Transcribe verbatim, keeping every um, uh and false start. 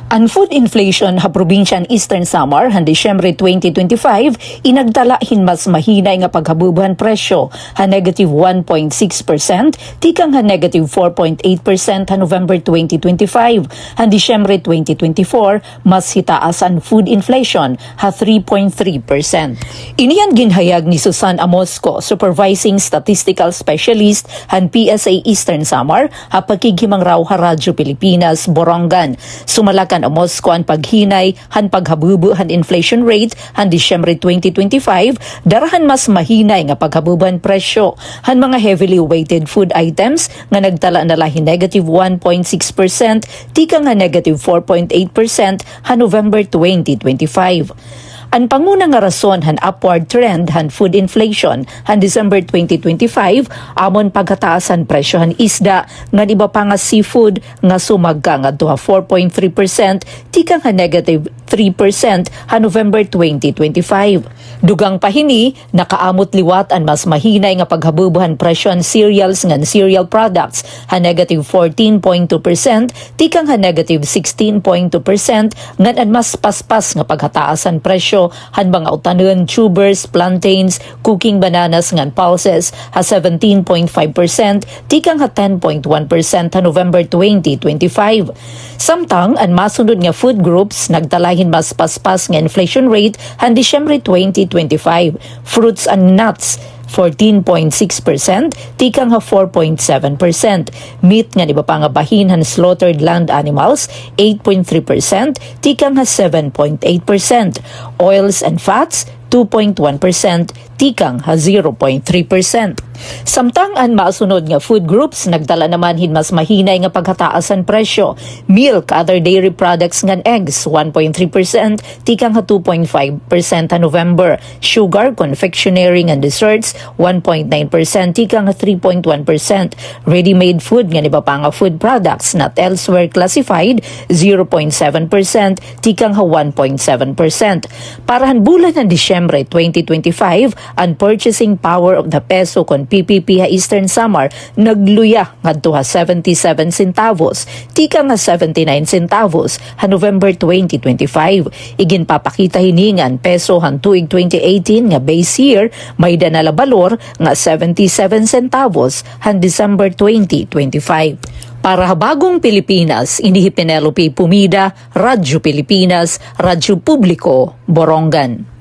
An food inflation ha probinsya han Eastern Samar han Disyembre twenty twenty-five inagtala hin mas mahinay nga paghabubo han presyo, ha negative one point six percent tikang ha negative four point eight percent ha November twenty twenty-five. Han Disyembre twenty twenty-four, mas hitaas an food inflation ha three point three percent. Ini an ginhayag ni Susan Amosco, Supervising Statistical Specialist han P S A Eastern Samar, ha pakighimangraw ha Radyo Pilipinas, Borongan. Sumala kan Amosco, an paghinay han paghabubo han inflation rate han Disyembre twenty twenty-five, dara han mas mahinay nga paghabubo han presyo han mga heavily weighted food items nga nagtala na la hin negative one point six percent tikang ha negative four point eight percent ha November twenty twenty-five. An panguna nga rason han upward trend han food inflation han December twenty twenty-five, amo an paghataas han presyo han isda ngan iba pa nga seafood nga sumagka ngadto ha four point three percent tikang ha negative three percent ha November twenty twenty-five. Dugang pa hini, nakaamot liwat an mas mahinay nga paghabubo han presyo han cereals ngan cereal products ha negative fourteen point two percent tikang ha negative sixteen point two percent, ngan an mas paspas nga paghataas han presyo han mga utanon, tubers, plantains, cooking bananas ngan pulses ha seventeen point five percent tikang ha ten point one percent ha November twenty twenty-five. Samtang an masunod nga food groups nagtala hin mas paspas nga inflation rate han Disyembre twenty twenty-five, fruits and nuts, fourteen point six percent tikang ha four point seven percent, meat ngan iba pa nga bahin han slaughtered land animals, eight point three percent tikang ha seven point eight percent, oils and fats, two point one percent tikang ha zero point three percent. Samtang an masunod nga food groups nagtala naman hin mas mahinay nga paghataas han presyo, milk, other dairy products ngan eggs, one point three percent tikang ha two point five percent ha November, sugar, confectionery ngan desserts, one point nine percent tikang ha three point one percent, ready-made food ngan iba pa nga food products not elsewhere classified, zero point seven percent tikang ha one point seven percent. Para han bulan han Disyembre twenty twenty-five, an purchasing power of the peso kon P P P ha Eastern Samar nagluya ngadto ha seventy-seven centavos tikang ha seventy-nine centavos ha November twenty twenty-five. Iginpapakita hini nga an peso han tuig twenty eighteen nga base year may-ada na la balor nga seventy-seven centavos han December twenty twenty-five. Para ha Bagong Pilipinas, ini hi Penelope Pumida, Radyo Pilipinas, Radyo Publiko, Borongan.